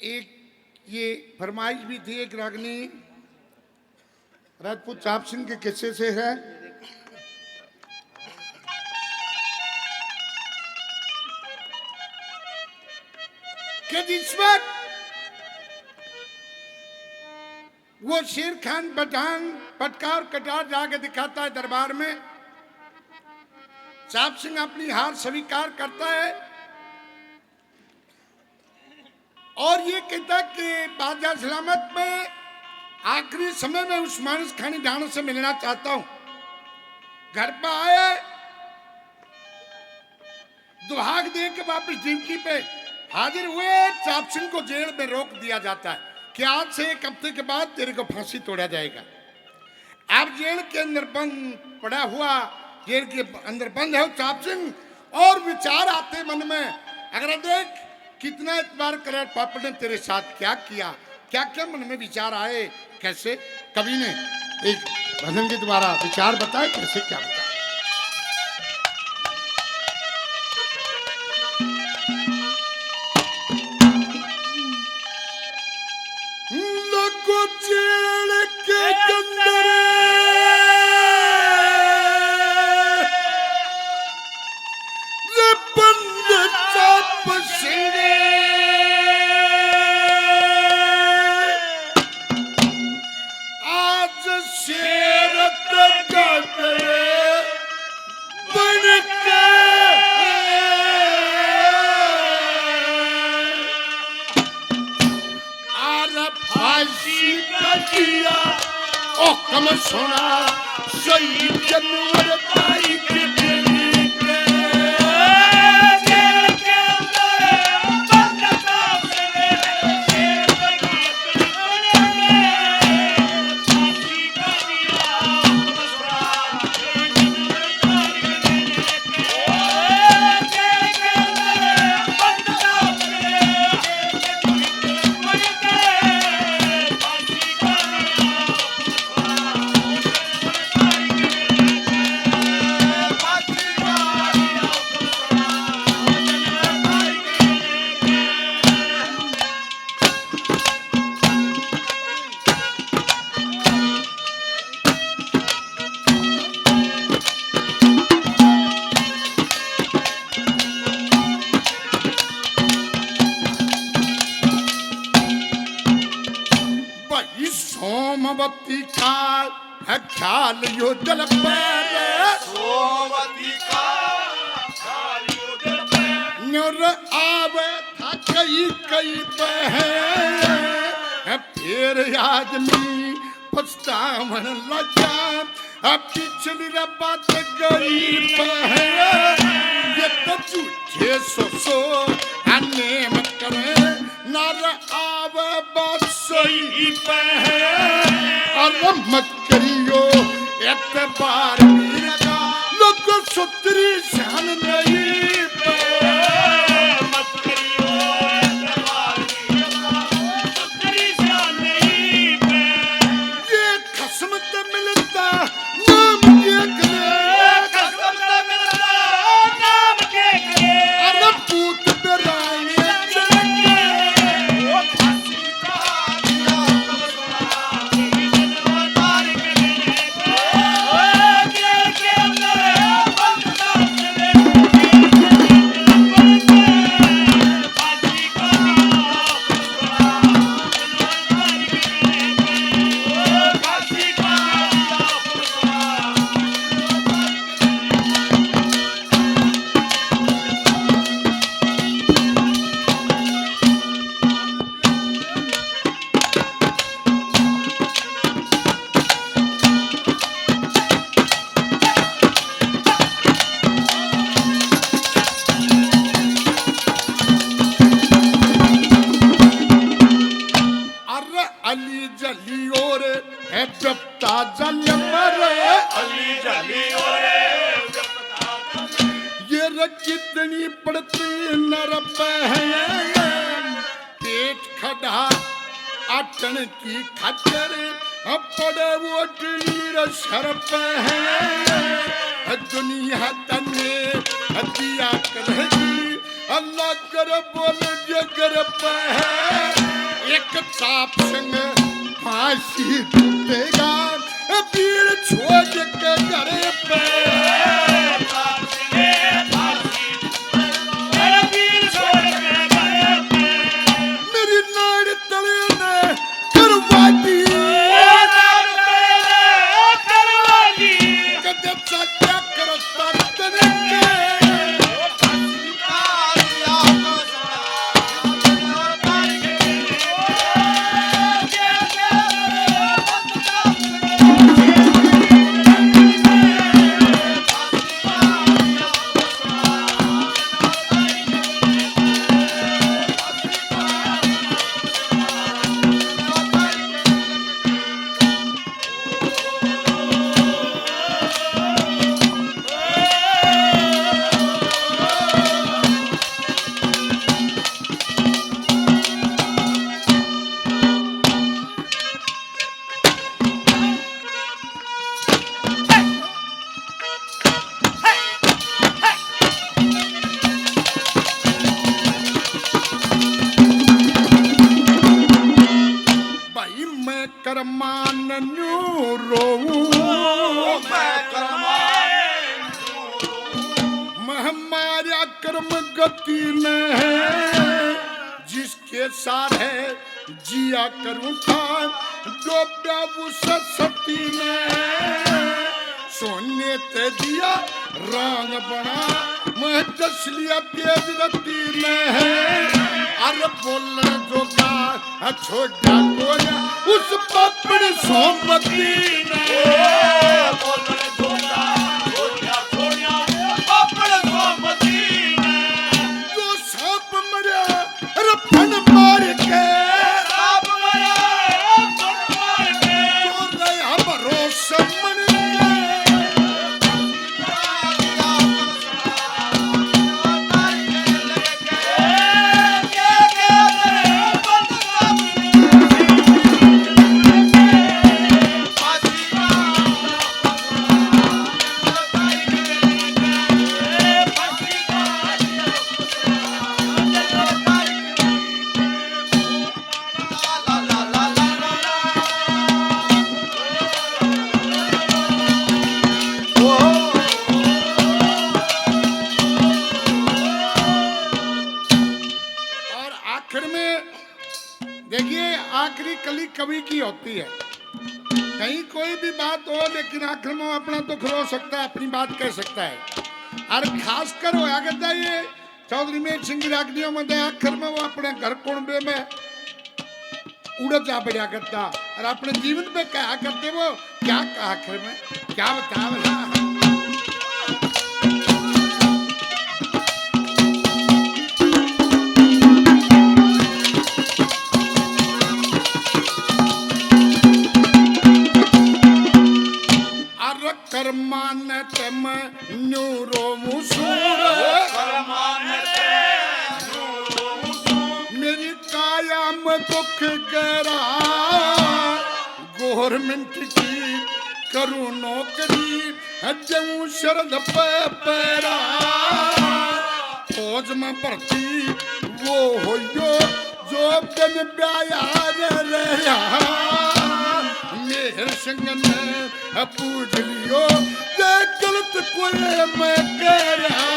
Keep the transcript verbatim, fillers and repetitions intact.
एक ये फरमाइश भी थी, एक रागनी राजपूत चाप सिंह के किस्से से है कि जिस वक्त वो शेर खान पठान पटकार कटार जाके दिखाता है दरबार में, चाप सिंह अपनी हार स्वीकार करता है और ये कहता कि बाजा सलामत में आखिरी समय में उस मानस खानी डांस से मिलना चाहता हूं। घर पर आए, दुहाग दे के वापस ड्यूटी पे हाजिर हुए। चाप सिंह को जेल में रोक दिया जाता है कि आज से एक हफ्ते के बाद तेरे को फांसी तोड़ा जाएगा। आप जेल के अंदर बंद पड़ा हुआ, जेल के अंदर बंद है चाप सिंह, और विचार आते मन में, अगर देख कितना एतबार करे पापड़ ने तेरे साथ क्या किया, क्या क्या मन में विचार आए, कैसे कवि ने एक भजन के द्वारा विचार बताए, कैसे क्या बताए। लोगों जेल के अंदर रे बंद चाप सिंह, आज शेर तगड़े बन के आर फांसी का दिया हुक्म सुना, सही जनवर तारीख के दिन के। भाई सोमवती का है ख्याल यो दिल पर। सोमवती का ख्याल यो दिल पर। न्योर आवे था कई कई बहन, फिर आदमी पछतावन लगा। अब पिछली रे बात गई बहन, ये तो झूठे सो सो अनेम करे, ना रे आवे बात सही बहन। और मत करियो एतबार वीर का, लोग सुतरी शान नहीं पे। मत करियो एतबार वीर का, सुतरी शान नहीं पे। ये खसम ते मिलता नाम के करे। ये खसम ते मिलता नाम के करे। अरे पूत पे रानी चढ़ के। अरे अली जली और है जपता जल मरे। अली जली और है जपता जल। ये रे कितनी पड़ती नरप है। पेट खड़ा आटन की खातर, पड़े ओटनी रे शरप है। दुनिया तन्ने दिया करेगी, अल्लाह कर बोल जे कर पे है। आप संग फांसी टूटेगा, पीर छोड़ के घर पे। मेरी नाड़ तले ने करवा दी। कदे चाचा करता तरीके। भाई मैं करमान न्यू रोऊं, मैं करमान न्यू रोऊं। मैं मारा कर्म गति ने, जिसके सारे जिया करूं था, डोब्या उस सती ने। सोने ते दिया रंग बना, मैं दस लिया तेज रत्ती ने। अरे बोलण जोगा छोड़ा कोया उस पापड़ सोमती ने। बोलण जोगा छोड़ा कोया पापड़ सोमती ने। जो सांप मरा अरे फन मार के। सांप मरा फन मार के। जो रहा भरोसा मन के। और आखिर में देखिए, आखिरी कली कवि की होती है। कहीं कोई भी बात हो, लेकिन आखिर में वो अपना दुख रो सकता है, अपनी बात कह सकता है। और खासकर होया करता ये चौधरी मेर सिंह की रागनियों में, आखिर में वो अपने घर कुणबे में उड़ जा बढ़िया करता और अपने जीवन पे कहा करते वो क्या कहा आखिर में, क्या बतावे? अरे करमान ते मैं न्यू रोऊं सूं। करमान ते न्यू रोऊं सूं। मेरी काया में दुख गहरा, गवर्नमेंट की करूं नौकरी, देऊं शरद पे पैरा। फौज में भर्ती वो होयो, जो दिन ब्याह रे रहा। मेहर सिंह ने पूछ लियो, ये गलत कोई मैं कह रहा।